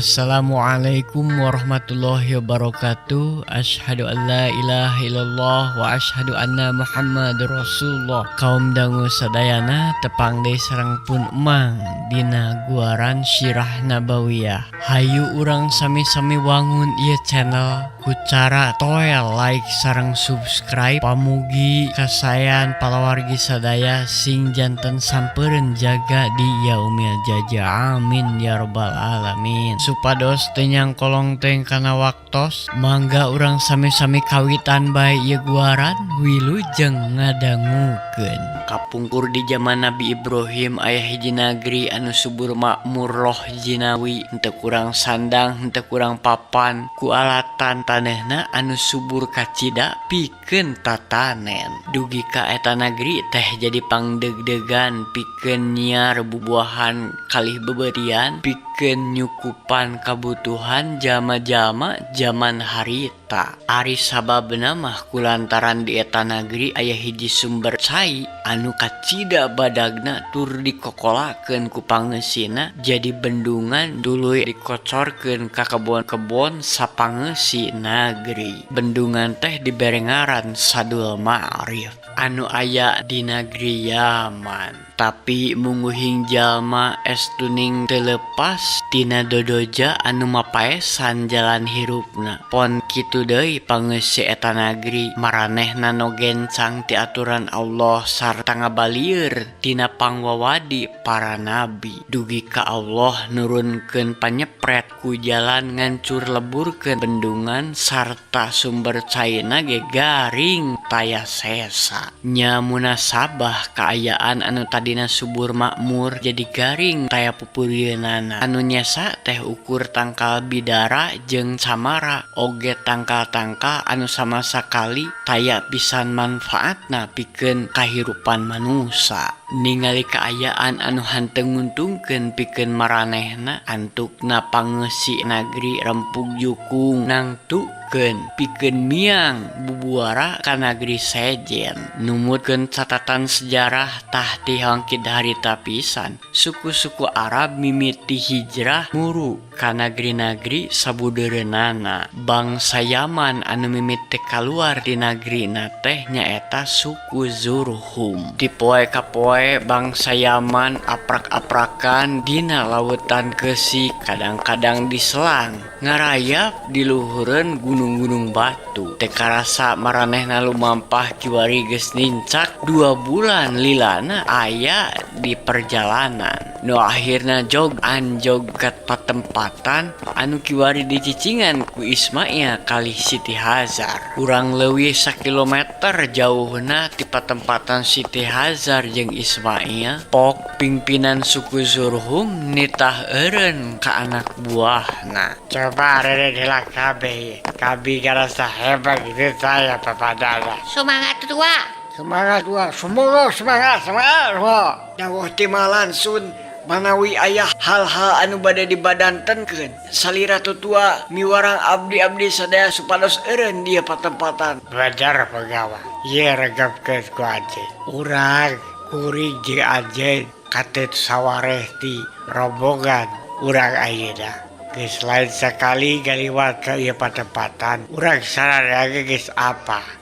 Assalamualaikum warahmatullahi wabarakatuh. Asyhadu an la ilaha illallah wa asyhadu anna Muhammadar Rasulullah. Kaum dangu sadayana, tepang deui sareng pun emang dina guaran Sirah Nabawiyah. Hayu urang sami-sami wangun ieu channel ku cara toel like sareng subscribe. Pamugi kasaean palawargi sadaya sing janten sampeureun jaga di yaumil jaza, amin ya robbal alamin. Supados teu nyangkolong teuing kana waktos, mangga urang sami-sami kawitan bae ieu guaran. Wilujeng ngadangukeun. Kapungkur di zaman Nabi Ibrahim aya hiji nagri anu subur makmur loh jinawi, henteu kurang sandang, henteu kurang papan, ku alatan tanehna anu subur kacida pikeun tatanen. Dugi ka eta nagri teh jadi pangdegdegan pikeun nyiar bubuahan kalih bebeutian pikeun nyukupan kabutuhan jalma-jalma zaman harita. Ari sababna mah kulantaran di eta nagri aya hiji sumber cai anu kacida badagna tur dikokolakeun ku pangeusina jadi bendungan, tuluy dikocorkeun ka kebon-kebon sapangeusi nagri. Bendungan teh dibere ngaran Sadul Ma'rif anu aya di nagri Yaman. Tapi munguhing jalma estuning teu lepas tina dodoja anu mapaesan jalan hirupna. Pon kitu deui pangeusi eta nagri, maranehna nu gencang ti aturan Allah sarta ngabalieur tina pangwawadi para nabi, dugi ka Allah nurunkeun panyepret ku jalan ngancur leburkeun bendungan sarta sumber caina ge garing taya sesa. Nya munasabah kaayaan anu tadina subur makmur jadi garing taya pupurieunana, anu nyesa teh ukur tangkal bidara jeung camara oge tangkal-tangkal anu sama sakali taya pisan manfaatna pikeun kahirupan manusa. Ningali kaayaan anu henteu nguntungkeun pikeun maranehna, antukna pangeusi nagri rempug jukung nangtukeun pikeun miang bubuara ka nagri sejen. Numutkeun catatan sejarah tah ti hangkid harita pisan suku-suku Arab mimiti hijrah muru ka nagri-nagri sabudeureunana. Bangsa Yaman anu mimiti kaluar di nagrina teh nyaeta suku Zurhum. Ti poe ka poe bangsa Yaman aprak-aprakan dina lautan Keusik, kadang-kadang diselang ngarayap di luhureun gunung-gunung batu. Teu karasa maranehna lumampah kiwari geus nincak 2 bulan lilana aya di perjalanan, nu akhirna jog anjog ka patempatan anu kiwari dicicingan ku Ismail kalih Siti Hajar. Kurang leuwih sakilometer jauhna ti patempatan Siti Hajar jeung Ismail, pok pimpinan suku Zurhum nitah eureun ka anak buahna. Coba rere heula kabeh. Kabi garasa hebat gitu saya papadana. Semangat tua. Semangat tua, semangat, semangat, semangat, semua. Dawuh timalan sun, manawi aya hal-hal anu bade dibadantenkeun salira tutua miwarang abdi-abdi sadaya supados eureun dieu patempatan. Belajar pegawai. Ye regepkeun ku anjeun. Urang kuring jeung anjeun katut sawareh ti rombongan urang ayeuna. Geus lain sakali galiwat ka ieu patempatan. Urang sararea ge geus apa.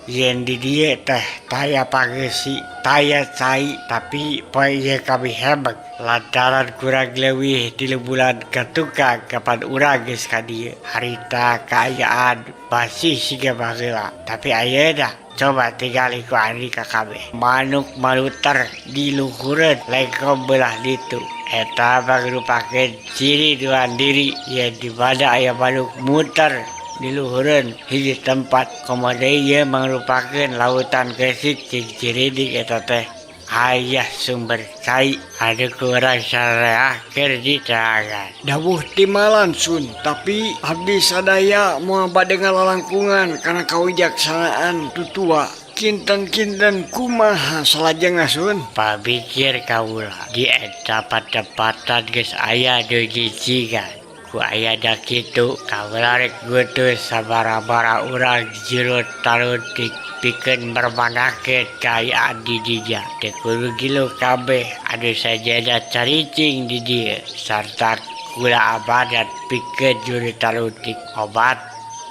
Yen di dieu teh taya pangeusi, taya cai, tapi poe ieu kami hebeg lantaran kurang leuwih 3 bulan katukang kapan urang geus ka dieu. Harita kaayaan masih siga baheula, tapi ayeuna coba tingali ku andika kabeh. Manuk maluter di luhureun lengkong belah ditu. Eta mangrupakeun ciri nuan diri yen di mana aya manuk muter di luhureun hiji tempat, komo deui ieu mangrupakeun lautan Keusik jeung ciridik eta teh aya sumber cai anu ku urang sararea keur diteangan. Dawuh timalan sun, tapi abdi sadaya moal bade ngalalangkungan kana kawijaksanaan tutua. Kinten-kinten kumaha salajengna, sun? Pamikir kaula, di eta patempatan geus aya nu nyicingan. Ku ayana kitu kaula rek ngutus sabaraha urang jero taleutik pikeun mermanakeun kaayaan di dinya. Teu kudu gilu kabeh anu sajana caricing di dieu sarta Gula abadat pikeun juru taluntik obat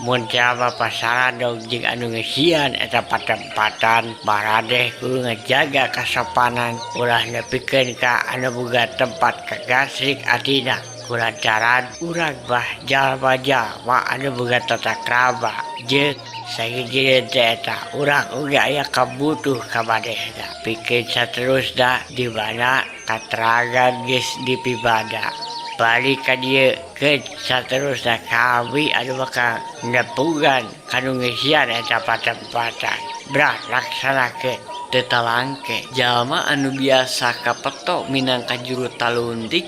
mun teh mah pasaran jeung anu ngeusian eta patempatan maraneh kudu ngajaga kasopanan ulah nepikeun ka anu boga tempat kagasrik atina kulantaran urang mah jalma-jalma anu boga tata krama jeung sahiji teh eta urang oge aya kabutuh ka manehna pikeun saterusna di mana katerangan geus dipibada. Balik ka dieu keun saterusna kami anu bakal nepungan kanu ngeusian eta patempatan. Brah laksanakeun. Teu talangke jalma anu biasa kapeto minangka juru taluntik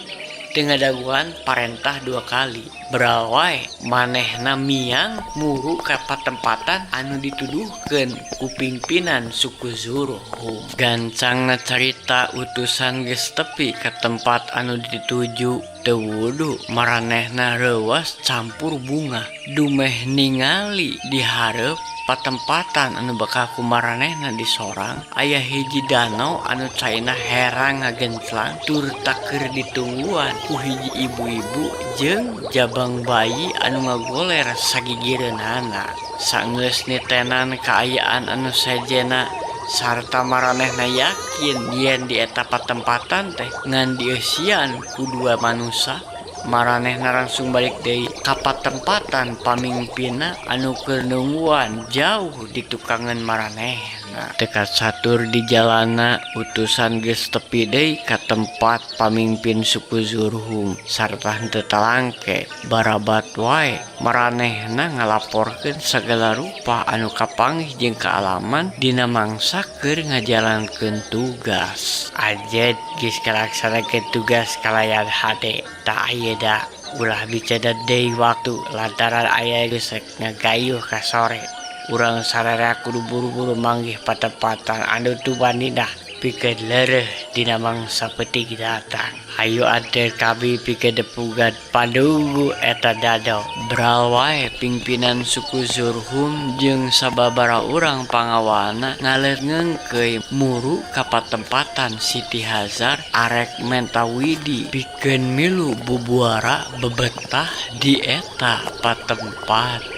teu ngadaguan parentah dua kali. Beral wae manehna miang muru ka patempatan anu dituduhkeun ku pingpinan suku Zurhum. Gancangna carita utusan geus tepi ka tempat anu dituju teu wudu maranehna reuwas campur bungah dumeh ningali di hareup patempatan anu bakal ku maranehna disorang aya hiji danau anu caina herang ngagenclang turta keur ditungguan ku hiji ibu-ibu jeung jabang bayi anu ngagoler sagigireunana. Saenggeus nitenan kaayaan anu sejena sarta maranehna yakin yen di eta patempatan teh ngan dieusian ku dua manusa, maranehna langsung balik deui ka patempatan pamingpinna anu keur nungguan jauh di tukangan maranehna. Teu kacatur di jalana utusan geus tepi deui ka tempat pamingpin suku Zurhum sarta henteu talangke barabat wae maranehna ngalaporkeun sagala rupa anu kapanggih jeung kaalaman dina mangsa keur ngajalankeun tugas. Anjeun geus ngalaksanakeun tugas kalayan hade tah ayeuna ulah biceda deui waktu lantaran aya geus ngagayuh ka sore. Urang sararea kudu buru-buru manggih patempatan anu tumaninah pikeun leureuh dina mangsa peuting datang. Hayu anteur kami pikeun nepungan panunggu eta danau. Beral wae pingpinan suku Zurhum jeung sababaraha urang pangawalna ngaleungkeun muru ka patempatan Siti Hajar arek menta widi pikeun milu bubuara bebetah di eta patempatan.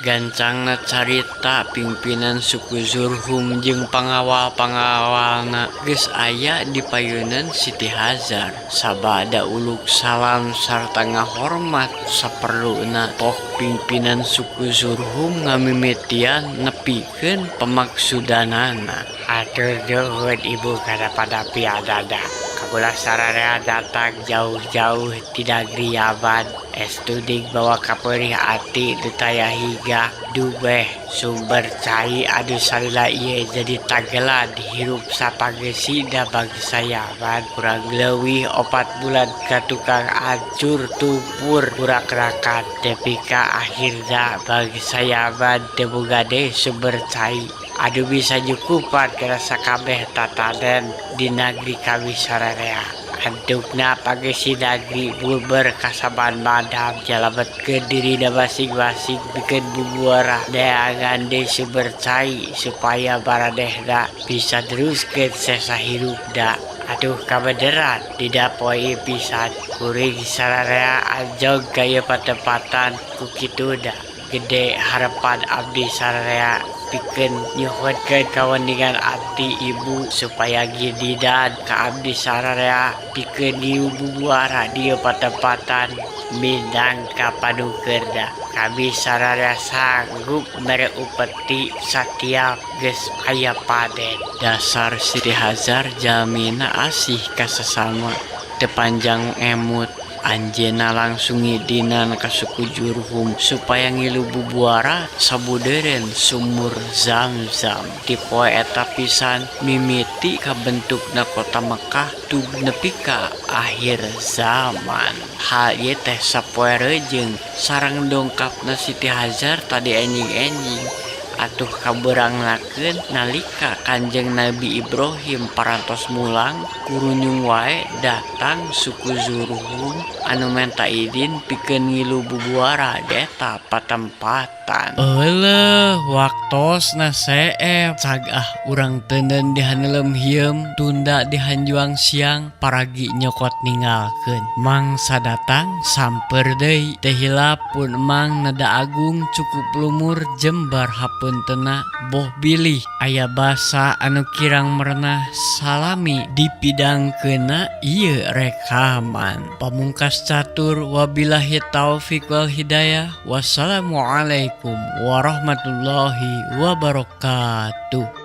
Gancangna carita pimpinan suku Zurhum jeung pangawal-pangawalna geus aya di payunan Siti Hajar. Sabada uluk salam sarta ngahormat saperluna poh pimpinan suku Zurhum ngamimitian nepikeun pemaksudanana. Hatur nuhun ibu kana panampianana. Kaula sararea datang jauh-jauh ti nagri Yaman. Estu ding bawa kapeurih ati nu taya hingga dumeh sumber cai anu salila ieu jadi tagelan hirup sapangeusina bangsa Yaman. Kurang leuwih 4 bulan ka tukang ancur tumpur kurak-rakan tepi ka akhirna bangsa Yaman teu boga deui sumber cai anu bisa nyukupan kana sakabeh tatanen di nagri kami sararea. Antukna pangeusi nagri buber kasaban madam nyalametkeun dirina masing-masing pikeun bubuara neangan deui sumber cai supaya maranehna bisa neruskeun sesa hirupna. Aduh kabeneran dina poe ieu pisan kuring sararea anjog ka ieu patempatan ku kituna. Gede harepan abdi sararea pikeun nyuhunkeun kaweningan ati ibu supaya ngidinan ka abdi sararea pikeun ngiu bubuara di ieu patempatan minangka panukeurna. Kami sararea sanggup mere upeti satiap geus aya panen. Dasar Siti Hajar jalmina asih ka sasama teu panjang emut. Anjeunna langsung ngidinan ka suku Jurhum supaya ngilu bubuara sabudeureun sumur Zamzam. Ti poe eta pisan mimiti kabentukna kota Mekah tug nepi ka akhir zaman. Hal ieu teh sapoe reujeng sareng dongkapna Siti Hajar tadi enjing-enjing. Atuh kabeurangnakeun nalika Kanjeng Nabi Ibrahim parantos mulang kurunyung wae datang suku Zurhum anu menta idin pikeun ngilu bubuara di eta patempatan. Euleuh waktosna seep cag ah urang teuneun dihaneuleum hieum tunda dihanjuang siang paragi nyokot ninggalkeun. Mangsa datang samper deui teu hilap pun emang nada agung cukup lumur jembar hapuntenna boh bilih aya basa anu kirang merenah salami dipidangkeunna ieu rekaman. Pamungkas catur wabillahi taufik wal hidayah wassalamualaikum warahmatullahi wabarakatuh.